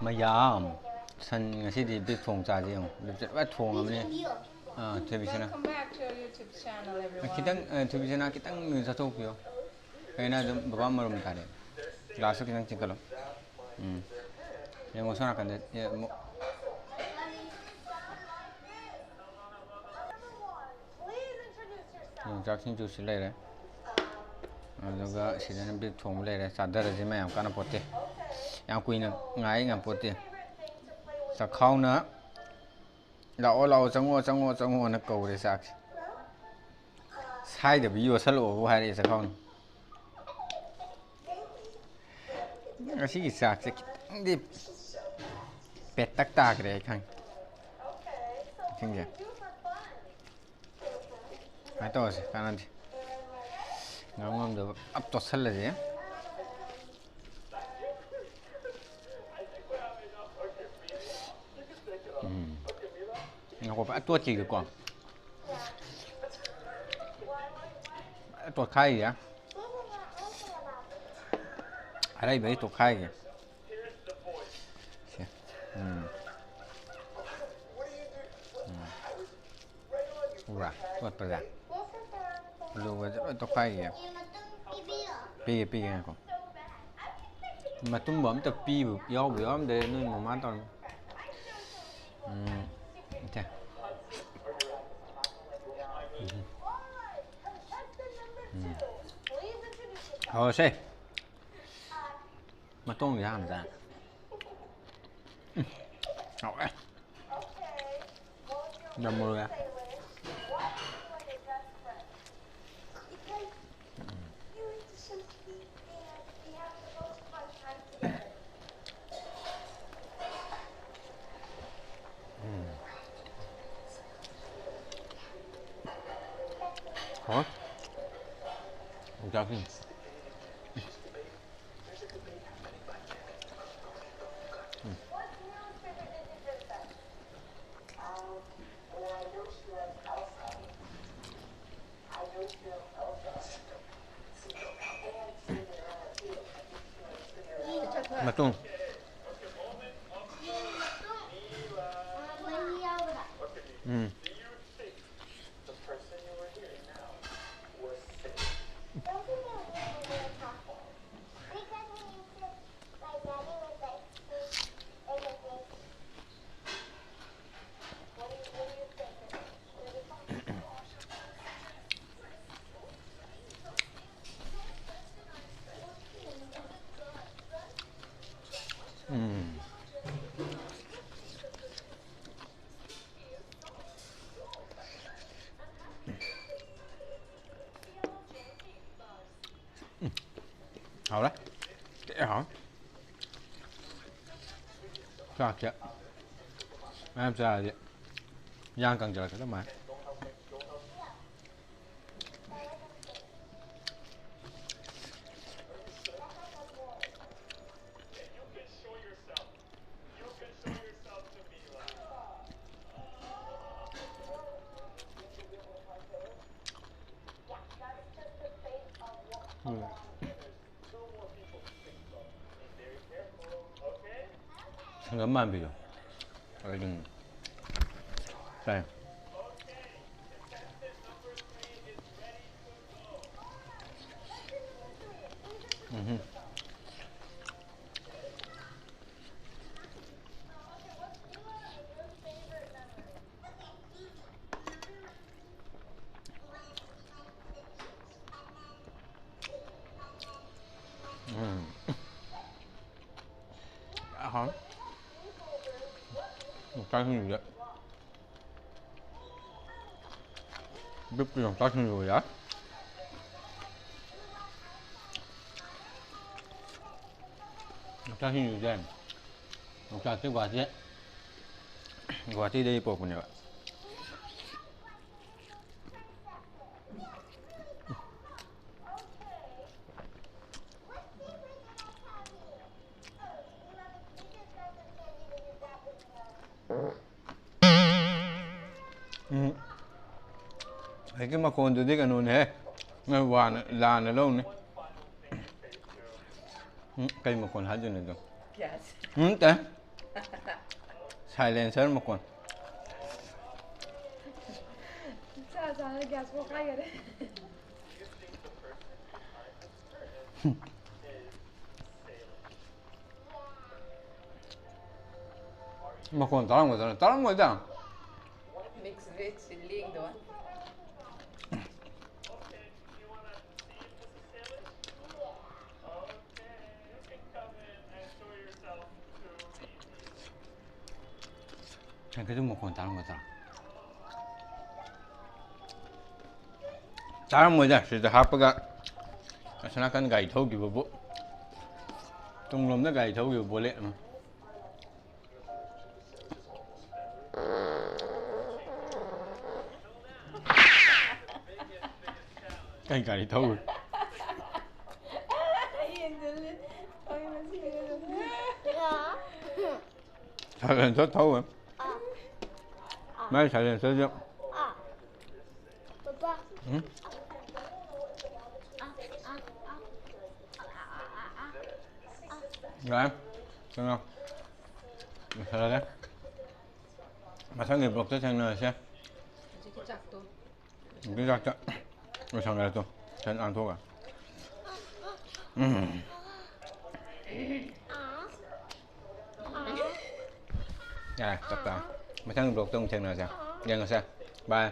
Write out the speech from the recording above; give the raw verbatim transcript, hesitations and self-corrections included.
ꯃꯌꯥꯝ ꯁꯟ ꯉꯁꯤꯗꯤ ꯕꯤꯐ ꯊꯣꯡ ꯆꯥꯁꯦ ꯌꯦꯡꯉꯣ꯫ ꯕꯤꯐꯁꯦ ꯂꯣꯏ ꯊꯣꯡꯉꯕꯅꯤ꯫ ꯑꯥ, ꯊꯣꯏꯕꯤꯁꯅ꯫ Welcome back to our YouTube channel, everyone. ꯈꯤꯇꯪ, ꯑ, ꯊꯣꯏꯕꯤꯁꯅ ꯈꯤꯇꯪ ꯆꯠꯊꯣꯛꯄꯤꯌꯣ꯫ ꯀꯩꯅꯣ ꯑꯗꯨꯝ ꯕꯕꯥ ꯃꯔꯨꯝ ꯇꯥꯔꯦ꯫ ꯒ꯭ꯂꯥꯁꯇꯣ ꯈꯤꯇꯪ ꯆꯤꯡꯈꯠꯂꯣ꯫ ꯎꯝ꯫ ꯌꯦꯡꯉꯣ ꯁꯣꯝ ꯅꯥꯀꯟꯗ, ꯑꯦ, ꯑꯃꯨꯛ꯫ ꯌꯣꯡꯆꯥꯛ ꯁꯤꯡꯖꯨꯁꯨ ꯂꯩꯔꯦ꯫ ꯑꯗꯨꯒ ꯁꯤꯗꯅ ꯕꯤꯐ ꯊꯣꯡꯕ ꯂꯩꯔꯦ꯫ ꯆꯥꯗꯔꯁꯤ ꯃꯌꯥꯝ, ꯀꯥꯟꯅꯄꯣꯠꯇꯦ꯫ ꯌꯥꯝ ꯀꯨꯏꯅ ꯉꯥꯏ ꯉꯝꯄꯣꯠꯇꯦ꯫ ꯆꯥꯛꯈꯥꯎꯅ "ꯂꯥꯛꯑꯣ, ꯂꯥꯛꯑꯣ, ꯆꯪꯉꯛꯑꯣ, ꯆꯪꯉꯛꯑꯣ, ꯆꯪꯉꯛꯑꯣꯅ" ꯀꯧꯔꯦ ꯆꯥꯛꯁꯦ꯫ ꯁꯥꯏꯗꯕꯤ ꯌꯣꯠꯁꯜꯂꯛꯑꯣꯕꯨ ꯍꯥꯏꯔꯛꯑꯦ ꯆꯥꯛꯈꯥꯎꯅ꯫ ꯉꯁꯤꯒꯤ ꯆꯥꯛꯁꯦ ꯈꯤꯇꯪꯗꯤ ꯄꯦꯇꯛ ꯇꯥꯈ꯭ꯔꯦ, ꯑꯩ ꯈꯪꯉꯦ꯫ ꯏꯁꯤꯡꯁꯦ꯫ ꯁꯨꯃꯥꯏꯅ ꯇꯧꯔꯁꯦ, ꯀꯥꯟꯅꯗꯦ꯫ ꯉꯝ ꯉꯝꯗꯕ ꯑꯞ ꯇꯣꯠꯁꯜꯂꯁꯦ꯫ ꯎꯝ꯫ ꯉꯥꯏꯈꯣ, ꯐꯖꯅ ꯇꯣꯠꯈꯤꯒꯦꯀꯣ꯫ ꯐꯖꯅ ꯇꯣꯠꯈꯥꯏꯒꯦ꯫ ꯑꯔꯩꯕ ꯑꯩ ꯇꯣꯠꯈꯥꯏꯒꯦ꯫ ꯁꯦ꯫ ꯎꯝ꯫ ꯎꯝ꯫ ꯎꯕ꯭ꯔꯥ? ꯇꯣꯠꯄꯁꯦ꯫ ꯑꯂꯨꯒꯁꯦ ꯂꯣꯏ ꯇꯣꯠꯈꯥꯏꯒꯦ꯫ ꯄꯤꯒꯦ, ꯄꯤꯒꯦ, ꯉꯥꯏꯈꯣ꯫ ꯃꯇꯨꯝꯕ ꯑꯝꯇ ꯄꯤꯕ ꯌꯥꯎꯕ ꯌꯥꯎꯔꯝꯗ꯭ꯔꯦ, ꯅꯣꯏ ꯃꯃꯥ ꯇꯧꯔꯝꯃꯤ꯫ ꯎꯝ, ꯁꯦ꯫ ꯎꯝ꯫ ꯎꯝ꯫ ꯍꯧꯔꯁꯦ꯫ ꯃꯇꯣꯡꯁꯦ ꯍꯥꯟꯅ ꯆꯥ꯫ ꯎꯝ꯫ ꯍꯥꯎꯋꯦ꯫ ꯌꯥꯝ ꯃꯨꯜꯂꯦ꯫ ꯍꯥꯎꯋꯦ꯫ ꯌꯣꯡꯆꯥꯛꯁꯤꯡ꯫ ꯎꯝ꯫ ꯃꯇꯨꯡ꯫ ꯎꯝ꯫ ꯎꯝ꯫ ꯍꯥꯎꯔꯦ꯫ ꯊꯤ ꯍꯥꯎꯔꯦ꯫ ꯆꯥꯛꯁꯦ ꯃꯌꯥꯝ ꯆꯥꯔꯗꯤ ꯌꯥꯡ ꯀꯪꯖꯜꯂꯛꯀꯗꯕ ꯃꯥꯜꯂꯦ꯫ ꯎꯝ꯫ ꯁꯪꯒꯝ ꯃꯥꯟꯕꯤꯗꯣ꯫ ꯑꯗꯨꯝ ꯆꯥꯏ꯫ ꯎꯝꯍꯨꯝ꯫ ꯎꯝ꯫ ꯑꯍꯥ꯫ ꯌꯣꯡꯆꯥꯛ ꯁꯤꯡꯖꯨꯁꯦ꯫ ꯕꯤꯞꯀꯤ ꯌꯣꯡꯆꯥꯛ ꯁꯤꯡꯖꯨ ꯌꯥꯏ꯫ ꯌꯣꯡꯆꯥꯛ ꯁꯤꯡꯖꯨꯁꯦ꯫ ꯌꯣꯡꯆꯥꯛꯁꯦ ꯒꯨꯍꯥꯇꯤ, ꯒꯨꯍꯥꯇꯤꯗꯒꯤ ꯄꯨꯔꯛꯄꯅꯦꯕ꯫ ꯎꯝ꯫ ꯍꯧꯖꯤꯛꯀꯤ ꯃꯈꯣꯟꯗꯨꯗꯤ ꯀꯩꯅꯣꯅꯦꯍꯦ꯫ ꯅꯣꯏ ꯋꯥꯅ, ꯂꯥꯟꯅ ꯂꯧꯅꯤ꯫ ꯎꯝ, ꯀꯩ ꯃꯈꯣꯟ ꯍꯥꯏꯗꯣꯏꯅꯣ ꯑꯗꯣ? Gas꯫ ꯎꯝ, ꯅꯠꯇꯦ꯫ Silencer ꯃꯈꯣꯟ꯫ ꯆꯥ ꯆꯥꯅ gas ꯄꯣꯛꯈꯥꯏꯈꯔꯦ꯫ ꯃꯈꯣꯟ ꯇꯥꯔꯝꯒꯗ꯭ꯔꯥ? ꯇꯥꯔꯝꯃꯣꯏꯗ꯫ Mix veg ꯂꯦꯡꯗꯕ꯫ ꯀꯩꯅꯣ ꯃꯈꯣꯟ ꯇꯥꯔꯝꯒꯗ꯭ꯔꯥ? ꯇꯥꯔꯝꯃꯣꯏꯗ, ꯁꯤꯗ ꯍꯥꯞꯄꯒ ꯑꯁꯣꯝ ꯅꯥꯀꯟ ꯒꯥꯔꯤ ꯊꯧꯈꯤꯕꯕꯨ, ꯇꯨꯡꯂꯣꯝꯗ ꯒꯥꯔꯤ ꯊꯧꯈꯤꯕ ꯕꯣꯂꯦꯠ ꯑꯃ꯫ ꯀꯩ ꯒꯥꯔꯤ ꯊꯧꯔꯤ? ꯁꯥꯏꯂꯦꯟꯁꯔ ꯊꯧꯋꯦ꯫ ꯃꯥꯏ ꯁꯥꯏꯂꯦꯟꯁꯔꯁꯦ꯫ ꯎꯝ? ꯌꯥꯔꯦ꯫ ꯀꯩꯅꯣ? ꯂꯣꯏꯁꯜꯂꯒꯦ꯫ ꯃꯊꯪꯒꯤ ꯕ꯭ꯂꯣꯛꯇ ꯊꯦꯡꯅꯔꯁꯦ꯫ ꯍꯧꯖꯤꯛꯀꯤ ꯆꯥꯛꯇꯣ꯫ ꯍꯧꯖꯤꯛꯀꯤ ꯆꯥꯛꯇ ꯂꯣꯏꯁꯟꯈ꯭ꯔꯦ ꯇꯨ꯫ ꯁꯟ ꯂꯥꯡꯊꯣꯛꯑꯒ꯫ ꯎꯝ꯫ ꯌꯥꯔꯦ, ꯆꯞ ꯆꯥꯔꯦ꯫ ꯃꯊꯪꯒꯤ ꯕ꯭ꯂꯣꯛꯇ ꯑꯃꯨꯛ ꯊꯦꯡꯅꯔꯁꯦ꯫ ꯌꯦꯡꯉꯁꯦ꯫ ꯕꯥꯏ꯫